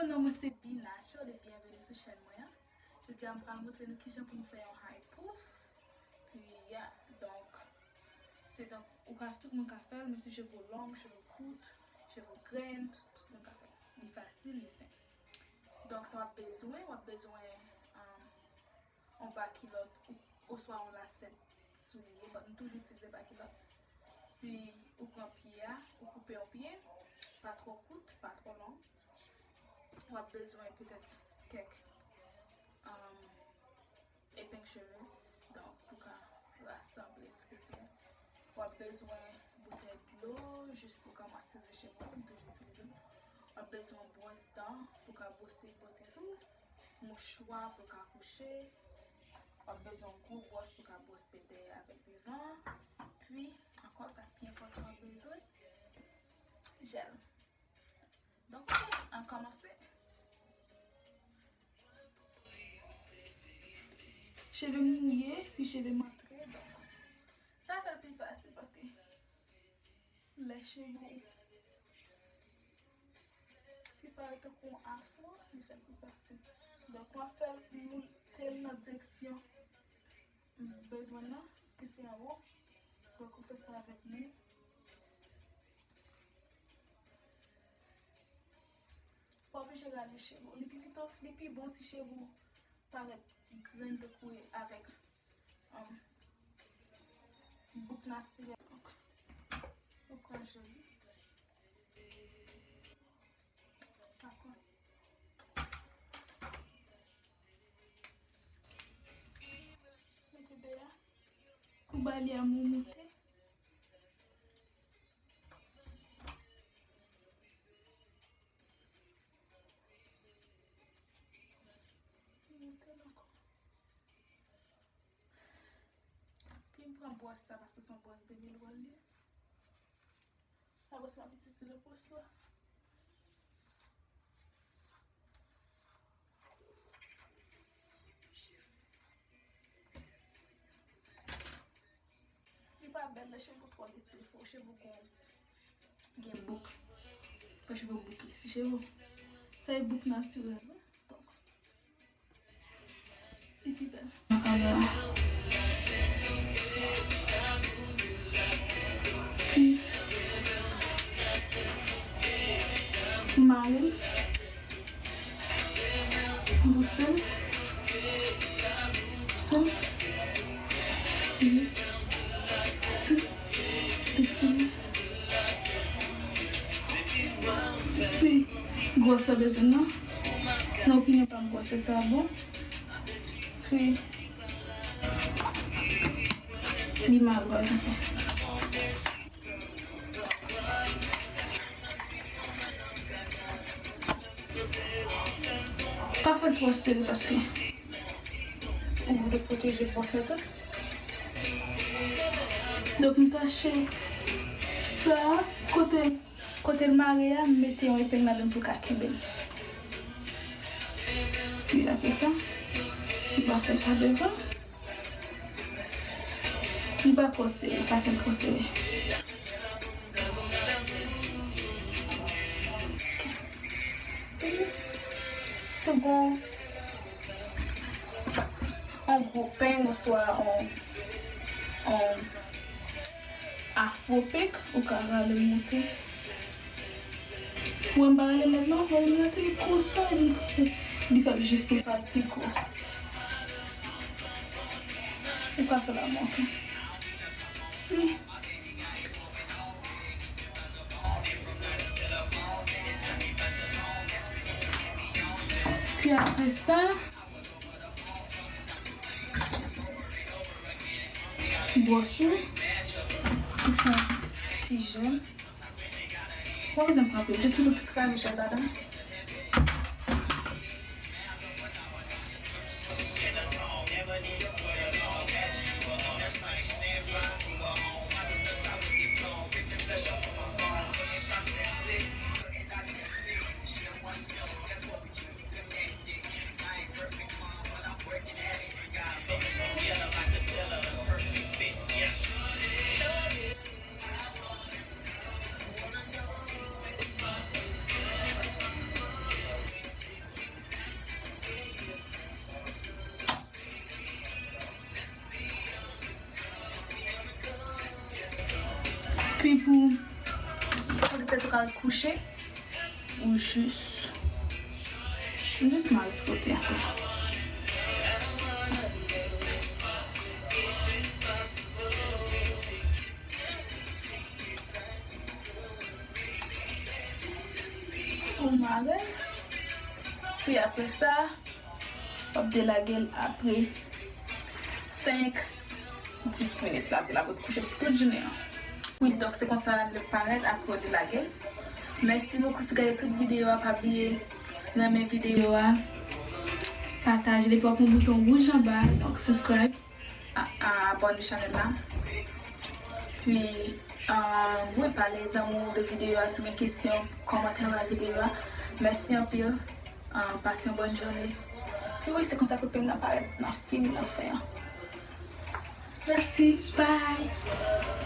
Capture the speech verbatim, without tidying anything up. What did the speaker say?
Non, mwen se Be Natural e byenveni sou chèn mwen an. Jodi a, m pral montre nou kijan pou nou fè yon high poof. Pi, ya, donk, se donk, ou ka, tout moun ka fè l, menm si cheve w long, cheve w kout, cheve w grenn, tout, tout moun ka fè l. Li fasil, li senp. Donk, sa w ap bezwen, w ap bezwen, um, yon ba kilòt ou, oswa yon lasèt soulye. Bon, m toujou itilize ba kilòt. Pi, ou pran pye a, ou koupe yon pye, pa twò kout, pa twò long. W ap bezwen petèt kèk, um, epeng cheve, donk, pou ka rasanble sou pye a. W ap bezwen boutèy dlo, jis pou ka mwasyonize cheve w, m toujou itilize l. W ap bezwen yon bwòs dan pou ka bwose bò tèt ou, mouchwa pou ka kouche. W ap bezwen yon gwo bwòs pou ka bwose dèyè avèk devan. Pi, ankò, sa k pi enpòtan, w ap bezwen jèl. Donk, ok, ann kòmanse. Cheve m mouye, pi cheve m antre, donk, sa fè l pi fasil paske lè cheve w pi parèt tankou yon afro, li fè l pi fasil. Donk, w ap fè l moute l nan direksyon m bezwen nan, ki se anwo. Donk, ou fè sa avèk mwen. Pa oblije rale cheve w. Li pi pito, li pi bon si cheve w parèt grenn tankou avèk, um, bouk natirèl. Donk, ou pran jèl li. Dakò. Mete bè a. Ou ba li a moumoute. Moumoute l ankò. Pi m pran bwòs sa paske se yon bwòs de mil wòl li ye. Sa bwòs la pitit se le bwòs la. Li pa bèl lè cheve w twò etire, fò cheve w gen, gen bouk. Fò cheve w bouke. Si cheve w, sa e bouk natirèl, wi. Donk, li pi bèl. Mwen ka wè. Pi, mare l. Bouse l. Bouse l. Tire. Tire. Etire. Pi gwòsè bezwen nan. Nan opinyon pa m, gwòsè sa bon. Pi li mal, pa egzanp. Pa fè l twò sere paske ou vle pwoteje bò tèt ou. Donk, m tache sa kote Kote l mare a, m mete yon epeng ladan l pou l ka kenbe l. Pi apre sa, m pase l pa devan. M pa twò sere, pa fè l twò sere. Pi, si w gen yon gwo peng oswa yon, yon afro pik, ou ka rale l monte. Mwen m pa rale nèt non, mwen m rete konsa, li, li fè l jis pou l pa t pi gwo. Ou ka fè l monte. Wi. Pi apre sa, bwòs ou, ou fè ti jèl. Pa bezwen pran anpil, jis mete yon ti kras jèl ladan. Pou sou kote tèt ou ka al kouche, ou jis, ou jis mare sou kote a. Ou mare, pi apre sa, w ap delage l apre senk, dis minit. L ap, l ap ret kouche tout jounen an. Wi, donk se konsa l ap parèt apre w delage l. Mèsi bokou si w gade tout videyo a, pa bliye renmen videyo a, pataje l epi w ap wè yon bouton wouj anba, donk subscribe, a, a, abòne chanèl la. Pi, a, wi, pale zanmi w de videyo a, si w gen kesyon, kòmantè anba videyo a. Mèsi anpil. Ah, pase yon bòn jounen. Wi, se konsa kout peny nan parèt, nan fini, nan fen an. Mèsi, bye.